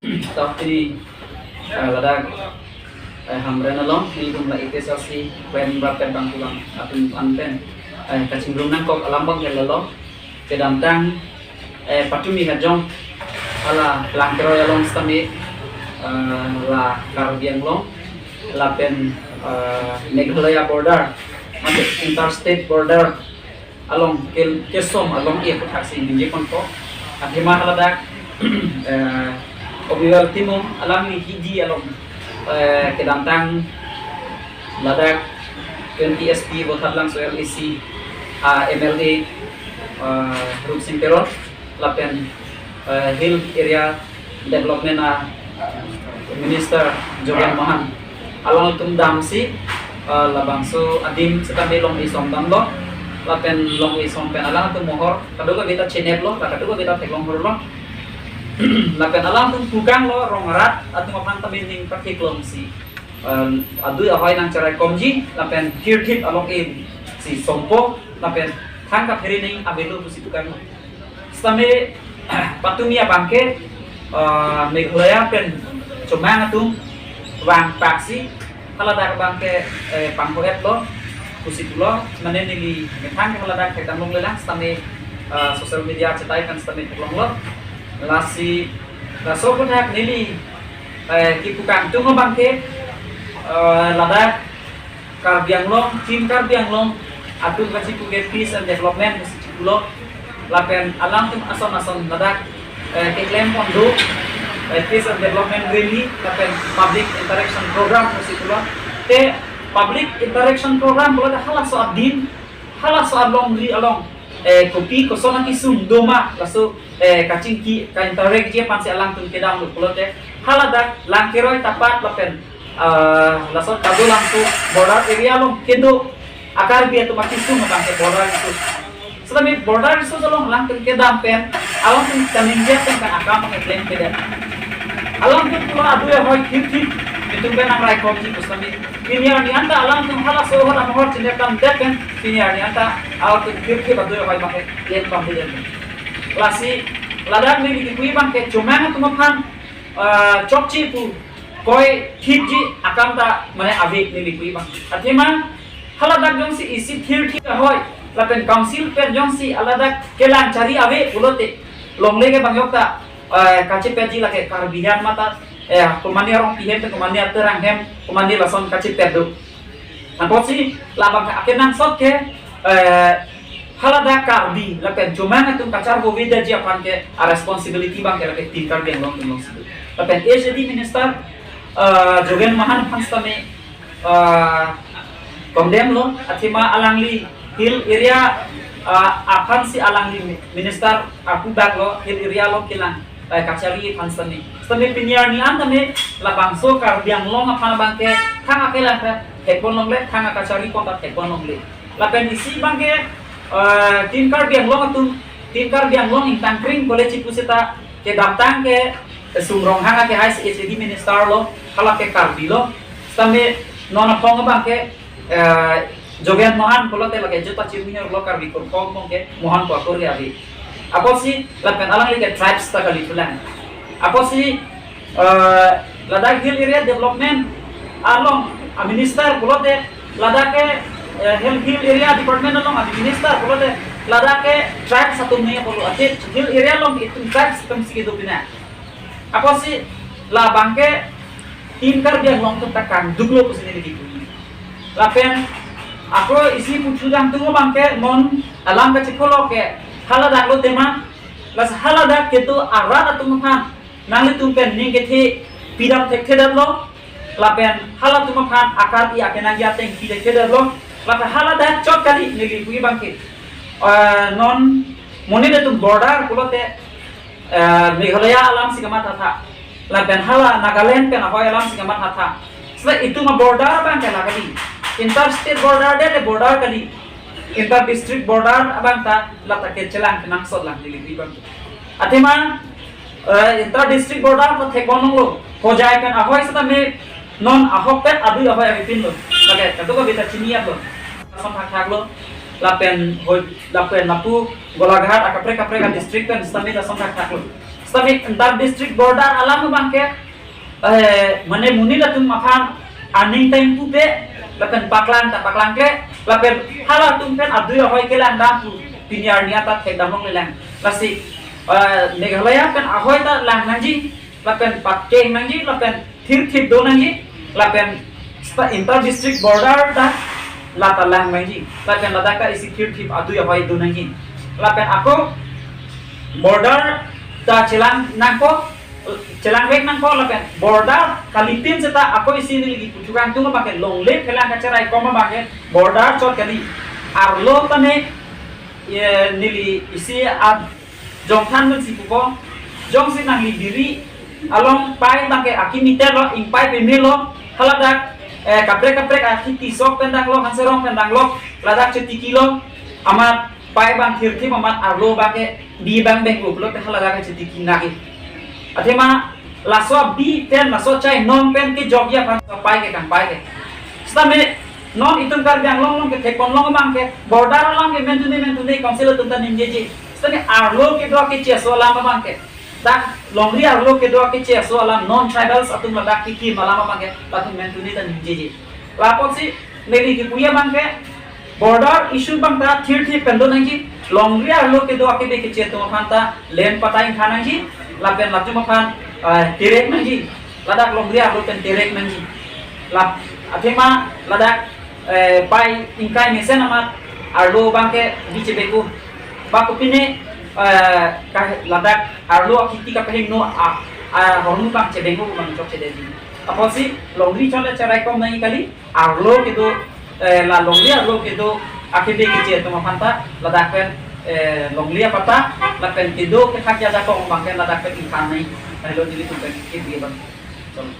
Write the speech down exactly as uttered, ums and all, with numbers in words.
Tau pini, eh, ladak, eh, Hamren along, nelitum la A P H L C, pen rapet bang pulang, atum an pen, eh, kachingrum nangkok alam bang hel along, kedamtang, eh, patumi hajong, hala Langkeroi along sitame, eh, la Karbi Anglong, lapen, eh, Meghalaya border, mate interstate border, along ke, kesom along e aputhaksi ningje ponpo. Athema haladak, eh, Obiwal Timung alangli hidi along, eh, kedamtang ladak twenty S P Vothatlangso L A C, ah, M L A, ah, Rupsing Teron, lapen, eh, Hill Area Development a Minister Jogen Mohan, alangtum damsi, eh, labangso adim sitame long-e som damlo, lapen long-e som pen alangtum mohor kadokave ta cheneplo, la kadokave ta theklong horlo, lapen alangtum pukanglo, rong arat atum aphan tame ning patheklongsi, eh, adui ahoi nangcheraikomji, lapen thirthip along-e si sompo, lapen thang kaphere ning avelo pusi pukanglo. Sitame patumi abangke, eh, Meghalaya pen Chomang atum vangpaksi haladak abangke, eh, pangho-etlo pusi pulo, mane neli methang ke haladak thekdam longlelang sitame, eh, social media chetai kan sitame theklonglo. Lasi, laso aphuthak neli, eh, kipukangtung abangke, eh, ladak Karbi Anglong, Team Karbi Anglong atum kachipu ke peace and development pusi chipulo. Lapen alangtum ason ason ladak, eh, keklem pon do, eh, peace and development rally, lapen public interaction program pusi pulo. Te public interaction program pulote halaso adim, halaso alongri along, eh, kopi koson akesung doma, laso, eh, kachingki, ka-interact-ji aphansi alangtum kedamlo pulote, haladak Langkeroi tapat lapen, ah, laso Tadolangso border area along kedo a-Karbi atum akesung abangke border issue. Sitame border issue along alangtum kedam pen, alangtum kaningje pen kan akam abangke klem kedet. Alangtum pura adui ahoi thirthip, itum pen nangraikomji pu sitame. Pini arni anta alangtum halaso ahor amohor chinep damdet pen, pini arni anta alangtum thirthip adui ahoi abangke klem pamdedet. Lasi, ladak neli kipuji abangke Chomang atum aphan, ah, chokche pu koi thipji akam ta mane ave neli kipuji abang. Athema haladak jongsi isi thirthip ahoi, lapen council pen jongsi haladak kelang chari ave pulote longle ke bang yok ta, eh, kachepetji lake Karbi Anglong mata, eh, komane Rongpi hem, komane Terang hem, komane lason kachepet do. Apotsi labang akenangsot ke, eh, haladak Karbi lapen Chomang atum kacharbo vedaji aphan ke a-responsibility abangke lake Team Karbi Anglong atum longsi do. Lapen H A D minister, eh, Jogen Mohan aphan sitame, eh, condemn lo, athema alangli hill area, eh, aphansi alangli minister aku bak lo hill area along kelang, eh, kachari aphan sitame. Sitame pini arni an tame labangso Karbi Anglong aphan abangke thang akelang ta thekpon longle, thang akachari pon ta thekpon longle. Lapen isi abangke, eh, Team Karbi Anglong atum, Team Karbi Anglong ingtangkring kole chipu seta kedamtang ke, eh, Sum Ronghang akehai si H A D minister lo, hala ke Karbi lo. Sitame non aphong abangke, eh, Jogen Mohan pulote lake jota chirminya lo Karbi kurkhom abangke Mohan pu akur ke ave. Apotsi lapen alangli ke tribes ta kali thulang. Apotsi, eh, ladak hill area development along a-minister pulote ladak ke, eh, hill, hill area department along a-minister pulote ladak ke tribes atum ni pulo, ati hill area along itum tribes atum si kedo pina. Apotsi labangke Team Karbi Anglong atum ta kangduk lo pusi neli kipuji. Lapen ako isi puchudang tung abangke non alam kachepolo ke haladak lo tema, lasi haladak kedo arat atum aphan nanglitum pen ning kethe pidam thekthedetlo, lapen halatum aphan akar i akenangji ateng pi thekthedetlo, lapen haladak chot kali neli kipuji abangke, eh, non monit atum border pulote, eh, Meghalaya alam si kamathatha, lapen hala Nagaland pen ahoi alam si kamathatha. Sila itum a-border abangke la kali, interstate border de le border kali, inter district border abang ta lata kechelang kenangsot lang neli kipuji abang. Athema, eh, inter district border ta thekpon longlo. Hojai pen ahoi sitame non ahokpet adui ahoi avepinlo. Lake kadokave ta chini-etlo. Lason thakthaklo. Lapen hoi, lapen lapu Golaghat akaprek kaprek a-district pen sitame lason thakthaklo. Tapi inter district border alam abangke, eh, mane monit atum aphan aning time pupe, lapen paklang ta paklangkle, lapen halatum pen adui ahoi kelang dam pu pini arni ata thekdam longle lang. Lasi, eh, Meghalaya pen ahoi ta lang nangji, lapen patkeng nangji, lapen thirthip do nangji, lapen sta inter district border ta lata lang nangji, lapen ladak ta isi thirthip adui ahoi do nangji, lapen ako border ta chelang nangpo, chelangvek nangpo, lapen border kalitin seta ako isi neli kipu thukang tung abangke longle phelang kacherai kom abangke border chot kali, arlo tame, eh, neli isi a jongthan men si pupo, jongsi nangli Diri along pai abangke akimi telo, ingpai pemelo, haladak, eh, kaprek kaprek akhiti sok pen danglo, hanserong pen danglo, ladak chetikilo, amat pai abang thirthip amat arlo abangke bi abang benglo pulote haladak chetiki nangji. Athema laso bi pen, laso chai non pen kejokji aphan pai ke kangpai ke. Sitame non itum Karbi Anglong along kethek ponlong abangke border alam ke mentune mentune council atum ta nimjeje. Sitame arlo kedo akeche aso alam abangke, dak longri arlo kedo akeche aso alam, non tribals atum ladak kekim alam abangke latum mentune ta nimjeje. Lapotsi neli kipuji abangke border issue abang ta thirthip pen do nangji, longri arlo kedo akebe keche atum aphan ta land patta ingkha nangji, lapen latum aphan, eh, terek nangji, ladak longri arlo pen terek nangji. Lap athema ladak, eh, pai ingkai mesen amat arlo abangke bi chebengpo. Ba kopine, eh, ka ladak arlo akhiti kapahingno a, a hormu abang chebengpo abang chokche detji. Apotsi longri chot le cherai kom nangji kali, arlo kedo, eh, la longri arlo kedo akebe keche atum aphan ta ladak pen, eh, longri apatta, lapen kedo kethak ajakong abangke ladak pen ingkha nangji. Helo nelitum pen kebi abang. Chalo.